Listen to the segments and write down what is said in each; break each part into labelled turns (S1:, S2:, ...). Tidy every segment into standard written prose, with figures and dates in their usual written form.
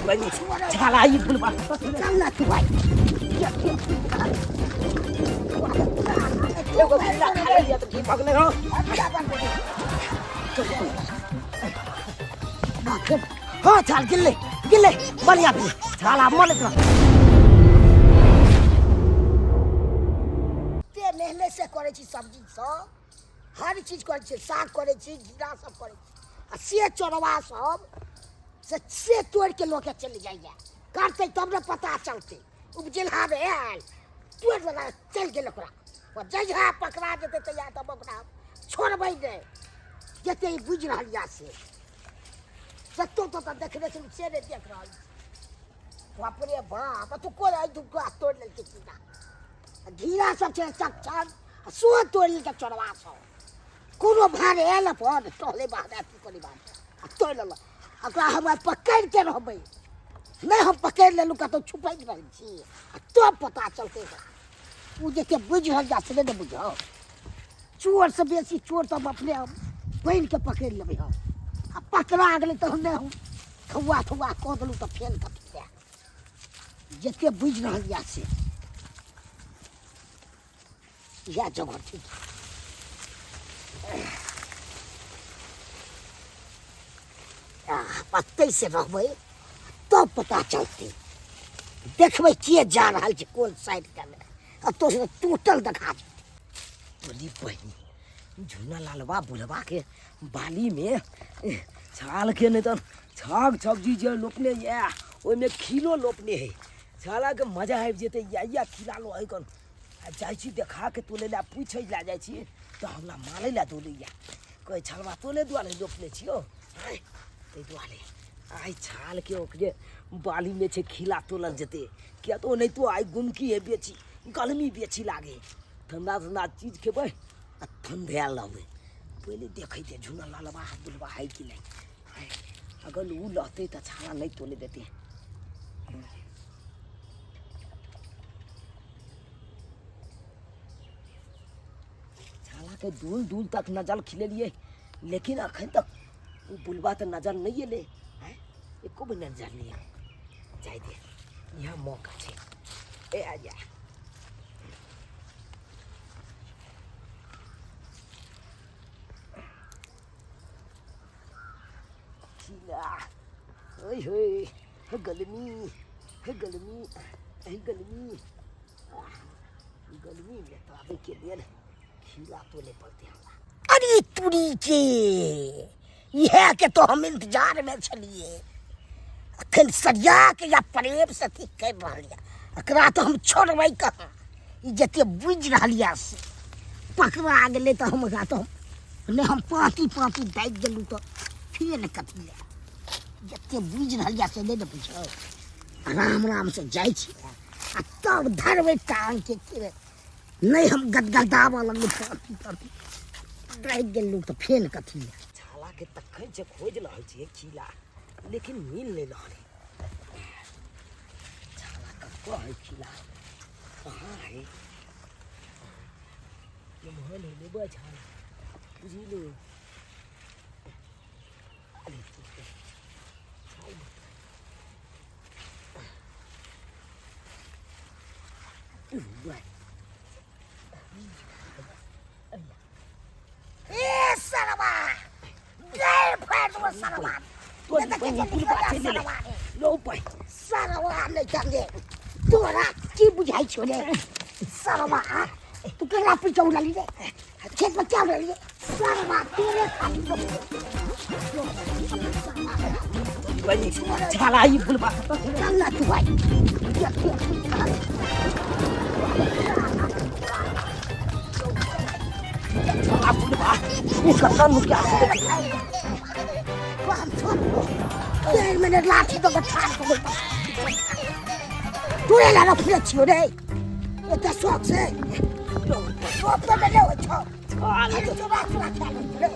S1: बहिनी छाला ई बुलबा
S2: चल ना तू भाई।
S1: एगो खीरा खा लेलियै तऽ की भऽ गेलै हँ?
S2: हाँ, छाल गिल्ले गिल्ले, बढ़िया भेलै छाला मलैत रह। ते मेहनत से करै छी, सब्जी सब हर चीज करै छी, साग करै छी, घिरा सब करै छी, आ से चोरवा सब से तोड़ि के लऽ के चलि जाइए। करतै तब ने पता चलतै। उपजेलहा मे आयल, तोड़ि लेलक, चलि गेल। ओकरा जहिया पकड़ा जेतै तहिया तब ओकरा छोड़बै नहि। जते ई बुझि रहल यऽ से सत्तो तो तऽ देखने छलहुँ, से नहि देख रहल छी। बाप रे बाप, तू कोन एहि दू गाछ तोड़ि लेलकै? घिरा आ घिरा सब छै चकचक, आ सेहो तोड़ि लेलकै चोरवा सब। कोनो भार आयल अपन टहले बाहर, अथी करै बाहर, आ तोड़ि लेलक। ओकरा हम आइ पकड़ि के रहबै। नहि हम पकड़ि लेलहुँ, कतहु छुपैत रहै छी, आ तब पता चलतै ओकरा। ओ जते बुझि रहल जा से नहि ने बुझौ। चोरसँ बेसी चोर तऽ हम अपने हम बनि कऽ पकड़ि लेबै हम। आ पकड़ा गेलै तऽ हम नहि, हम थौआ थौआ कऽ देलहुँ तऽ फेर कथी लए। जते बुझि रहल यऽ से इएह जगह ठीक। पत्ते से रहबै तब पता चलतै। देखबै के जा रहल छै, कोन साइड के। आ तो टोटल देखा जेतै।
S1: बोली बहिनी, झूना लालबा बुढ़बा के बाली में छाल के नहीं तो छाग सब्जी जे लोपने ये, ओहिमे खीलो लोपने है। छाला के मजा आबि जेतै। या या खिला लो है कन। आ जाइ छी देखा के तोले ला, पूछै ला जाइ छी तऽ हमरा मानै ला तोलैया। कहै छलबा तोले दुआरे रोपने छियौ आँय, ताहि दुआरे आइ छालके ओकरे बालीमे छै खिला तोलल जेतै। किया तऽ ओनाहितो आइ गुमकी है बेची, गर्मी बेची लागे। ठंडा ठंडा चीज खेबै आ ठंडायल रहबै। पहिले देखै दे झुना लालबा बुलबा है कि नहि। आँय, अगर ओ लहतै तऽ छाला नहि तोले देतै। छाला के दूर दूर तक नजर खिलेलियै, लेकिन अखन तक ओ बुलबा तऽ नजर नहि एलै। आँय, एको बेर नजर नहि आयल। जाय दे, यहाँ मौका छै। ए आ जा खिला। ओए होए हे गलमी, हे गलमी, हे गलमी। गलमी में तो आबे के लेल खिला तोले पड़ते हमरा।
S2: अरे तुरी के, इएह के तो हम इंतजार में छलिए। अखन सरिया के या प्रेम से अथी कर रहल यऽ, एकरा तऽ हम छोड़बै कहाँ? ई जते बुझि रहल यऽ से पकड़ा गेलै तऽ हम एकरा तऽ हम नहि, हम पाँती पाँती दाबि गेलहुँ तऽ फेर कथी लए। जते बुझि रहल यऽ से नहि ने बुझौ। आराम आराम से जाइ छी आ तब धरबै टांग के। के नहि हम गदगदाबऽ लगलहुँ, पाँती पाँती दाबि गेलहुँ तऽ फेर कथी लए।
S1: छाला के तखन से खोज रहल छियै खिला, लेकिन मिल नहीं रहल है। छाला कतऽ है? खिला कहाँ है? केम्हर है लेबै छाला, बुझलू? अरे छाल
S2: ए सरवा, गैर फाड़ देबो सरवा।
S1: तोरी बहिनी बुलबा चलि गेलै। लो बहिन।
S2: सरवा नहि चले, तोरा की बुझाइ छौ रे सरवा? तू केकरा पीछा उड़ाली रे? खेत में क्या उड़ाली रे सरवा? तोरे खाली
S1: बहिनी छाला ई बुलबा।
S2: चल ना तू भाई।
S1: छाला बुलबा ई कतऽ नुका छै?
S2: पैर में ने लाठी दऽ के ठाढ़ कऽ देलकै। तोरे ला रखने छियौ रे एते शौक से, रोपे में नहि होइ छौ।
S1: छाला
S2: खाली चोरा चोरा खा लै रे।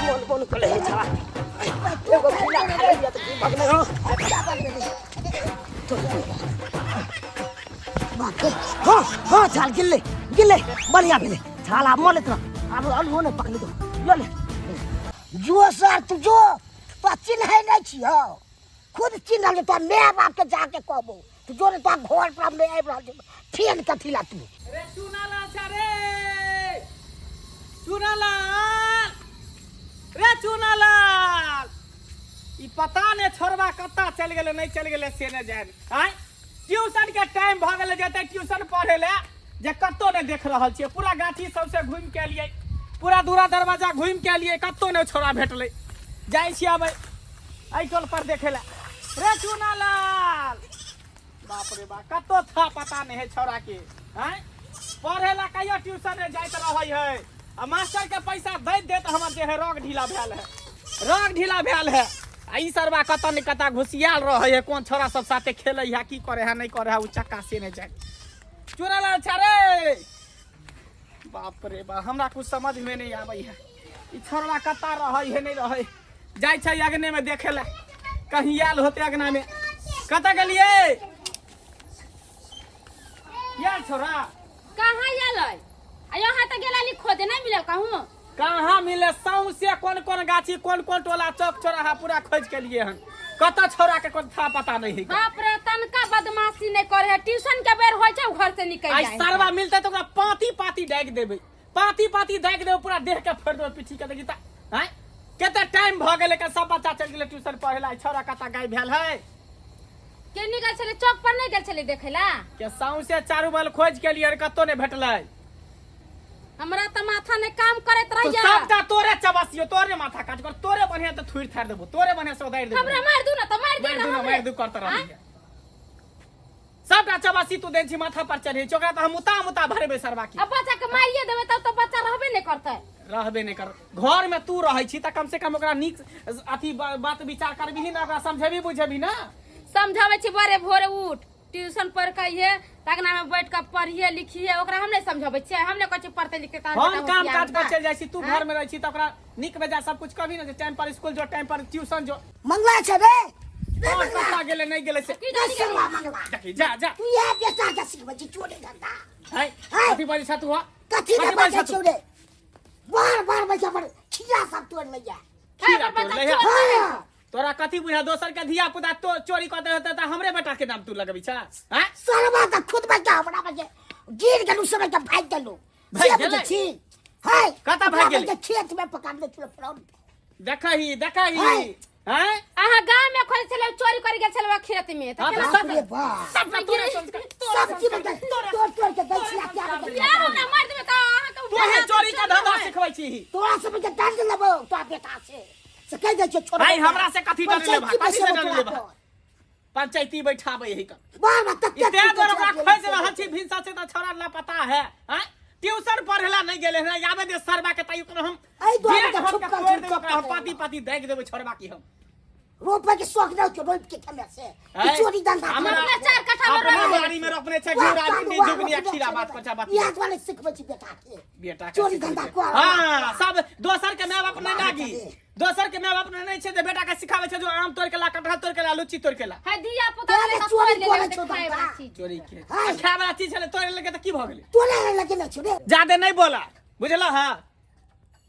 S1: मन मन कले है छाला। एगो खिला खा लेलियै तऽ की भऽ गेलै हँ?
S2: हाँ हाँ, छाल गिल्ले गिल्ले, बढ़िया भेलै छाला मलैत रह। आब आलू नहि पकड़ि दो, लऽ ले। जो सर, तू जो, तो चिन्है नहि छियौ। खुद चिन्ह रहल तोरा माय बाप के जाके कहबो तू जो रे तोरा घर पर हम नहीं आबि रहल छी फेन कथी ला तू।
S3: रे चुनालाल छा रे, चुनालाल रे, चुनालाल, ई पता ने छोड़बा कत्ता चलि गेलै नहि चलि गेलै से नहि जानि। आँय, ट्यूशन के टाइम भऽ गेलै, जेतै ट्यूशन पढ़े लए, जे कतौ नहि देख रहल छियै। पूरा गाछी सबसे घुमि के एलियै, पूरा दूरा दरवाजा घुमि के एलियै, कतौ नहि छोड़ा भेटलै। जाइ छियै आब एहि टोल पर देखे लए। रे चुनालाल, बाप रे बाप, कतौ था पता नहि है छौड़ा के। आँय, पढ़े ला कहियो ट्यूशन नहि जाइत रहै है, आ मास्टर के पैसा दैत दैत हमर जे है रग ढीला भेल है, रग ढीला भेल है। आ ई सरबा कतऽ ने कतऽ घुसियाल रहै है, कोन छोरा सब साथे खेलै है, की करे है नहि करे है, ओ चक्का से नहि जाय। चुनालाल छा रे, बाप रे बाप, हमरा कुछ समझ में नहीं आबै है, ई छोरवा कतऽ रहै है नहि रहै। जाइ छै अगने में देखे ला, कहीं आयल होते अगना में। कतऽ गेलियै यार छोरा?
S4: कहाँ आयल है? आ यहाँ तऽ गेला ली खोजे, नहीं मिलल कहूँ?
S3: कहाँ मिले, सौंसे कोन कोन गाछी, कोन कोन टोला, चौक चौराहा पूरा खोज के लिए हन, कतऽ छोरा के कोन था पता नहीं है।
S4: बाप रे, तनका बदमाशी नहीं करे है, ट्यूशन के बेर होय छै घर से निकल
S3: आई
S4: जाए।
S3: सरवा मिलते तो ओकरा पाती पाती डाक देबै, पाती पाती डाक देबै, पूरा देह के फोड़ देबै पीठी के। देखी त हैं कते टाइम भ गेलै के सब बच्चा चलि गेलै ट्यूशन पढ़े ला, छोरा कतऽ गायब भेल है?
S4: के निकल छलै? चौक पर नहीं गेल छलै देखे ला?
S3: के सौंसे चारू बगल खोज के लिए कतौ नहीं भेटलै।
S4: हमरा तऽ माथा नहीं काम करैत
S3: तो
S4: रहैया।
S3: सबटा तोरे चबसियो, तोरे माथा काट कर, तोरे बढ़िया तो थुरि थारि देबो, तोरे बढ़िया से उदारि देबो।
S4: हमरा मार दू ना तऽ मार दे
S3: मारि
S4: ना
S3: दू ना,
S4: हमरे।
S3: मारि दू करत रहैया। सबटा चबासी तू देन छी, माथा पर चढ़े छी, ओकरा तऽ हम उता मुता भरेबै सरवा की।
S4: अब बच्चा के मारिए देबै तब तऽ बच्चा रहबे नहीं करतै।
S3: रहबे नहीं कर, घर में तू रहै छी तऽ कम से कम ओकरा नीक अथी बात विचार करबिही ना, ओकरा समझेबी बुझेबी ना।
S4: समझाबै छी बड़े भोरे उठ ट्यूशन पढ़ के अइहे, तगना में बैठ के पढ़िए लिखिए, ओकरा हम नहीं समझाबै छियै, हम नहीं कहै छियै पढ़ते लिखते तहन
S3: हम
S4: बेटा
S3: काम
S4: होशियार
S3: काज पर
S4: होतै।
S3: चलि जाइ छी, तू घर में रहै छी तऽ ओकरा नीक बेजा सब कुछ कहबी ना, जे टाइम पर स्कूल जो, टाइम पर ट्यूशन जो।
S2: मंगला छै रे रे,
S3: और
S2: मंगला
S3: कतऽ गेलै नहि गेलै से
S4: की
S2: रे
S4: जानी
S2: सरवा मंगला।
S3: देखी जा जा।
S2: तू इएह बेटा के सिखबै छी चोरी धंधा?
S3: है
S2: है।
S3: कथी बजै छह तू? हँ?
S2: कथी
S3: कथी
S2: ने
S3: बजै
S2: बजै
S3: छह तू?
S2: छौ रे? बार बार बच्चा पर खीरा सब तोड़ लैया।
S3: खीरा
S4: है,
S3: तोड़
S4: बच्चा
S3: लैया।
S4: चोर।
S2: हाँ।
S3: तोरा कथी बुझा, दोसर के धिया पुता तो चोरी कऽ देते तऽ हमरे बेटा के नाम तू लगबै छह? हैं?
S2: सरवा तऽ खुद बच्चा हमरा बजे गिर गेलू, से बच्चा भागि गेलू।
S3: भागि
S2: से
S3: गेलै?
S2: बुझै छी है?
S3: कतऽ भागि गेलै?
S2: ओकरा खेत में पकड़ ले छलै फ्रॉड।
S3: देखही देखही।
S2: है।
S3: हैं?
S4: अहाँ गाँव में खोज छलै, चोरी कर गेल छलै खेत में तऽ
S3: हाँ,
S4: केना?
S3: तऽ
S2: बाप रे बाप,
S3: सबटा तोरे संस्कार, तोरे
S2: सब चीज बच्चा तोड़ तोड़ के दै छियै क्या?
S4: यार हमरा मार देबै तऽ अहाँके
S3: तोहे चोरी के धंधा सिखबै छी।
S2: तोरा सब के दंड लेबो तोरा बेटा से से कहि दै छियौ छोड़।
S3: भाई, हमरा से कथी डर लेबा?
S2: पंचायती
S3: कथी से डर
S2: बैसेबो
S3: लेबा?
S2: तोरा पर।
S3: पंचायती बैठाबै है का?
S2: बार बार तते
S3: ई तें दुआरे ओकरा
S2: चोरी
S3: खोजि रहल छी भिनसर से, तऽ छौड़ा लापता है। हैं, ट्यूशन पढ़ेला नहीं गेले हैं, आबे दे सरबा के तैयो हम
S2: एहि दुआरे
S3: जेठ
S2: तऽ
S3: हम के
S2: छुपकल
S3: तोड़ि देबै
S2: छुपकल
S3: ओकरा, हम
S2: करै।
S3: पाती पाती दागि देबै छोड़बा की हम।
S2: रोपे के शौक नहि छौ, रोपि के खेमे से
S3: है?
S2: ई चोरी धंधा।
S3: हमरा
S4: अपना चार कट्ठा में
S3: अपना
S4: रोपने
S3: बाड़ी में रोपने छै
S2: वाह,
S3: घिउरा,
S2: वाह,
S3: भिंडी,
S2: वाह,
S3: झुगनी आ
S2: वाह,
S3: खीरा।
S2: वाह,
S3: बात पर बात
S2: इएह दुआरे सिखबै छी बेटा के
S3: बेटा के
S2: चोरी
S3: सिखबै
S2: धंधा
S3: छै।
S2: कर।
S3: हाँ, सब दोसर के माय बाप नहीं लागी,
S2: करे।
S3: दोसर के माय बाप नहीं छै जे बेटा के सिखाबै छै जो आम तोड़ के ला, कटहल तोड़ के ला, लुच्ची तोड़ के ला।
S4: है धिया पुता
S2: तोरा
S4: ले
S2: के चोरी
S4: तोड़ि लेले
S2: करै छौ
S4: खाय वाला
S2: धंधा।
S4: चीज।
S3: चोरी के
S2: है।
S3: आ खाय वाला चीज छलै, तोड़े लगे तऽ की भऽ गेलै?
S2: तोरा लगे छौ रे।
S3: जादे नहीं बोला, बुझल? हाँ।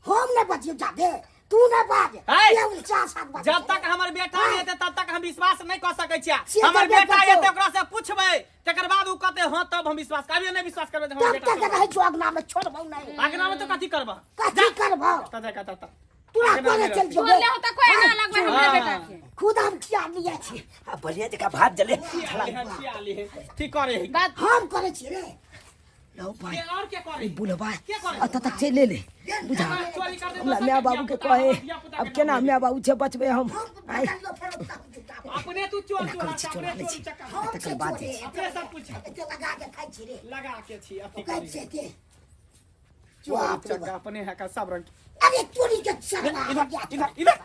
S2: हम नहि बजियौ जादे, तू नहि बाज।
S3: है।
S2: ये 49 बाज।
S3: जब तक हमर बेटा नहीं एतै तब तक हम विश्वास नहीं कऽ सकै छियै।
S2: से तऽ
S3: हमर
S2: बेटा
S3: बेटा
S2: छौ।
S3: एतै, ओकरा से पूछबै, तकर बाद उ कहतै हाँ, तब हम विश्वास करबै। नहीं विश्वास करबै तऽ हमर
S2: तब
S3: बेटा
S2: तक रहै छौ अगना में, छोड़बौ नहि।
S3: अगना में तो कथी करबह?
S2: कथी करबौ?
S3: कतऽ जा कतऽ तक
S2: तोरा
S3: अगना
S2: कोने
S3: में
S2: चल
S3: रहती।
S2: जो।
S4: बोलले हो तऽ कोई ना लगबै हमरा
S3: हाँ।
S4: बेटा के।
S2: खुद हम खिया लियै छी।
S1: आ बढ़िया जकाँ भात जले।
S3: छियाली है, ठीक करे है।
S4: बात
S2: हम करै छी रे।
S1: लौ भाई।
S3: के और के करे?
S1: ई बुढ़बा
S3: के करे?
S1: अतऽ तक चलि एलै बुझा।
S3: चोरी कर दे
S1: हमरा
S3: दोसर
S1: माय
S3: के
S1: बाबू के
S3: धिया-पुता,
S1: कहे
S3: हमर धिया-पुता
S1: अब
S3: के
S1: केना
S3: नाम
S1: माय बाबू छै बचबै हम?
S2: हम
S1: आइ
S2: बदलियो फेर ओतऽ जुटा।
S3: अपने तू चोर
S1: एना
S3: चोरा
S1: करै छी,
S3: अपने
S1: चोरा लै
S3: चोरी
S1: छी।
S3: चक्का।
S1: आ तकर बाद जाइ छी।
S3: अपने सब कुछ
S2: एते लगा के खाइ छी रे।
S3: लगा के छी अथी
S2: कहै
S3: करी।
S2: छै एते
S3: चोरी
S2: बाप रे
S3: चक्का
S2: बाप।
S3: अपने है का सब रंग।
S2: अरे चोरी के सरवा
S3: इधर इधर इधर।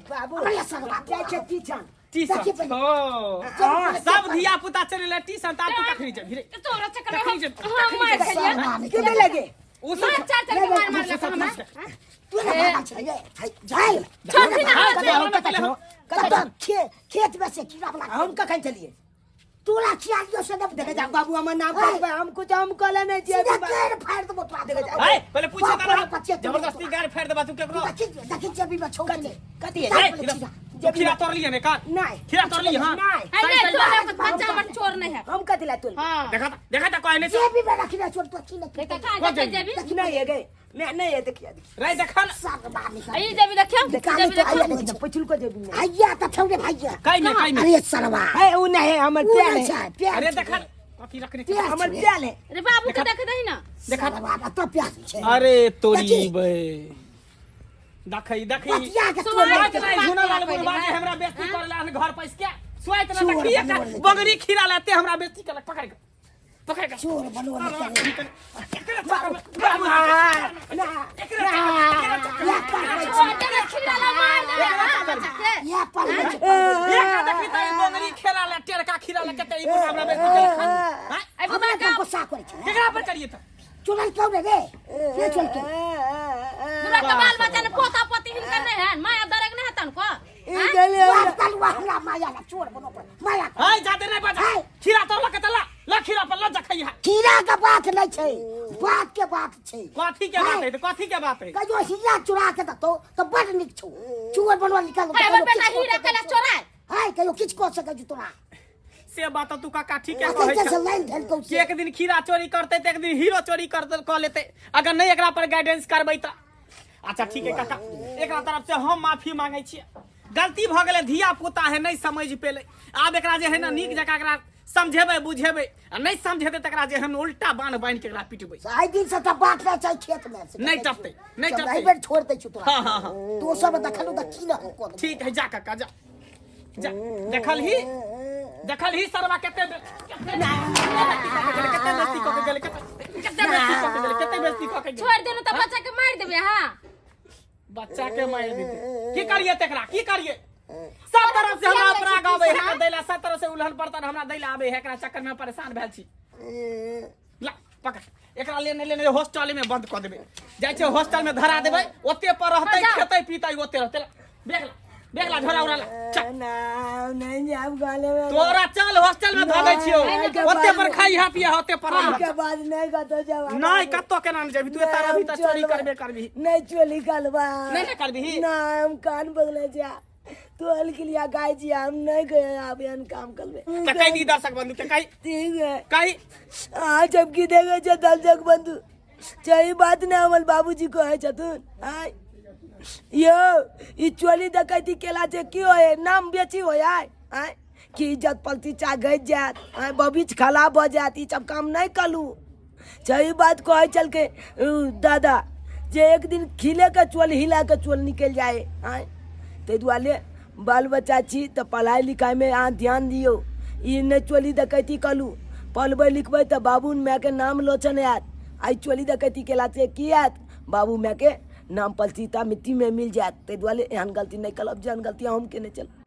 S1: बाबू
S2: अरे सरवा
S1: जाइ छै टीचर।
S3: टीसन
S2: देखी पहिले।
S3: ओ सब धिया पुता चले ले टीसन, तार तू कखनी जेबही रे?
S4: तोरा चक्कर में
S3: तखनी
S4: हम
S3: जे-
S4: हम मार खेलिए।
S2: सरवा नहि
S1: के नहि लगे?
S3: ओ
S4: मार
S3: सब
S4: चार चार के मार मारलक हमरा।
S2: तू ने भागा छै रे जाय।
S4: छोड़ती ना।
S3: हाँ,
S1: कतऽ हम कतऽ छौ?
S2: कतऽ खेत में से कीड़ा वाला।
S1: हम कखन चलिए?
S2: तोरा खिया लियो से
S1: देखै जा बाबू, हमर नाम कहबै, हम कुछ हम कहले नहि छियै।
S2: सीधा केर फाड़ देबो तोरा।
S1: देखै जा।
S3: ए पहिले पूछे
S2: बाप रे,
S3: त
S2: बच्चे तू
S3: जबरदस्ती गाड़ फाड़ देबा तू केकरो।
S2: देखी देखी जेबी में छौ।
S1: कथी कथी
S3: ए,
S1: है?
S3: इधर। तू खीरा तोड़लियै ने का?
S1: नहीं।
S3: खीरा तोड़ली हां?
S1: नहीं।
S4: अरे नहीं तोड़ बच्चा हमर चोर नहीं है।
S1: हम कथी ला तोड़?
S4: हां।
S3: देखा त, देखा त कहने छौ।
S2: जेबी में रखने छोड़ तो की नहीं।
S4: देखा कहाँ
S3: कौन
S4: देखै
S3: जेबी?
S4: जेबी?
S1: नहीं है गए मैं नहीं है, देखिए देखिए।
S3: रे देखा न।
S2: सरवा निकल।
S4: ई जेबी देखियो।
S2: निकाली
S4: जेबी
S2: तो
S4: देखियो।
S2: आइया नहीं।
S1: पछुल को जेबी में।
S2: आइया त छौ रे भैया।
S3: काई में, काई में?
S2: अरे सरवा।
S1: है उ नहीं है, हमर
S2: उ
S1: प्याल
S2: नहीं
S1: है।
S2: छै, प्याल
S3: अरे
S2: छै।
S3: देखा न, कथी रखने छै?
S2: प्याल
S1: हमर
S2: छै।
S1: प्याल है।
S4: अरे बाबू के देख दही ना।
S3: देखा।
S2: सरवा त प्याल छै।
S3: अरे तोरी
S2: देखी।
S3: बे, देखै देखै।
S2: बतिया के
S4: सुनाइ
S2: तोड़
S3: बात
S2: ले।
S3: नहीं झुना लाल बुढ़वा जे हमरा बेइज्जती करे ला घर पैस के सुआइत ना।
S2: चोर
S3: देखी
S2: बनोर लेके।
S3: बगरी खीरा लाते हमरा बेइज्जती करे, पकड़ के पकड़ के।
S2: चोर बनोर लेके।
S3: बाबू,
S1: ना।
S2: या पकड़ै छै।
S4: छोड़ दे खीरा ला मार दे हां बच्चा के।
S2: या पकड़ै छै।
S3: एक देखी त ई बगरी खेला ला टेरका खीरा ला केते ई बुढ़वा हमरा बेइज्जती करे हां।
S4: ए
S2: हमरा
S4: बुढ़वा
S2: के
S4: का
S2: गुस्सा करै छै।
S3: केकरा पर करिए त?
S2: चोरल क्यों रे रे? के चोर के?
S4: बुढ़वा के बाल बच्चा ने पोता पोती हिनकर नहीं है, माया दरग नहीं हतन को।
S2: बाप तलुआ हमरा माया ला चोर बनो पर माया।
S3: हाय जादे नहीं बाजा।
S2: हाय।
S3: खीरा तोड़ के तला ला खीरा पर ला जखई है।
S2: कीड़ा के बात नहीं छै, बात के बात छै।
S3: कथी के बात है त? कथी के बात है?
S2: कहियो हीरा चुरा के दतो तऽ बड़ नीक छौ। चोर बनवा निकाल।
S4: हमर बेटा हीरा के ला चोराय?
S2: हाय, कहियो किछु कऽ सकै छै तोरा?
S3: से बात तू काका ठीक है
S2: अखन
S3: कहै
S2: से
S3: छ
S2: लाइन धरि कौ
S3: कि एक दिन खीरा चोरी करते त एक दिन हीरो चोरी कर कऽ लेते अगर नहीं एकरा पर गाइडेंस करबै त। अच्छा ठीक है काका, एकरा तरफ से हम माफी मांगे छियै, गलती भऽ गेलै, धिया पुता है नहीं समझ पेलै। आब एकरा जे है ना नीक जकाँ एकरा समझेबै बुझेबै आ नहीं समझेतै तकरा जे हम उल्टा बान्ह बान्हि के एकरा पिटबै।
S2: आइ दिन से तऽ बात नहि छै खेत में से।
S3: नहि टपतै, नहि टपतै।
S2: एहि बेर छोड़ दै छियौ तोरा।
S3: हाँ, हाँ, हाँ।
S2: दोसर में देखलू तऽ की नहि कऽ देबौ।
S3: ठीक है, जा काका जा जा। देखल ही देखल ही सरवा कते कते कते बेइज्जती कऽ के गेलै, कते कते बेइज्जती कऽ के गेलै, कते बेइज्जती कऽ के गेलै।
S4: छोड़ देनु त बच्चा के मार देबे। हां।
S3: बच्चा के मारि देतै? की करिए तकरा, की करिए? सब तरफ से हमरा अपराग आबै है दैला, सब तरफ से उलहन बर्तन हमरा दैला आबै है, एकरा चक्कर में परेशान भेल छी। ला पकड़ एकरा, लेने लेने हॉस्टल में बंद कऽ देबै, जाइ छै हॉस्टल में धरा देबै, ओते पर रहतै।
S4: जाओ।
S3: खेतै पीतै ओते रहतै। ला, बैग ला, बैग ला, झोरा उड़ा ला, चल।
S1: ना, नहीं जाब गाले में।
S3: तोरा चल हॉस्टल में धऽ दै छियौ, ओते पर खाइ पिया, ओते पर रह।
S1: के बाद नहीं कतो जब।
S3: नहीं कतौ केना नहि जेबही तू, एता रहबही तऽ चोरी करबे करबही।
S1: नहीं चोरी करबा।
S3: नहीं नहीं करबही।
S1: ना, हम कान बगले जा तू हल के लिए गाय जी, हम नहीं गए आप यहाँ काम करबे।
S3: तऽ कहि दी दर्शक बंधु के, कहि।
S1: ठीक है।
S3: कहि।
S1: हाँ, जबकि देखे छे दर्शक बंधु, सही बात ने हमर बाबूजी कहै छथुन। आय यो ई चोली डकैती केला से की होय? नाम बेची होय? आय आय कि इज्जत प्रतिष्ठा घटि जायत, आय भविष्य खराब भऽ जायत। ई सब काम नहि करू। सही बात कहै छलकै दादा जे एक दिन खिले के चोल हिला के चोल निकलि जाय। आय ताहि दुआरे बाल बच्चा छी तऽ पढ़ाइ लिखाइमे अहाँ ध्यान दियौ। ई नहि चोली डकैती करू। पढ़बै लिखबै तऽ बाबू मायके नाम लोचन आयत। आइ चोली डकैती केलासँ की आयत? बाबू मायके नाम प्रतिष्ठा मिट्टीमे मिल जायत। ताहि दुआरे एहन गलती नहि करब जेहन गलती हम केने छलहुँ।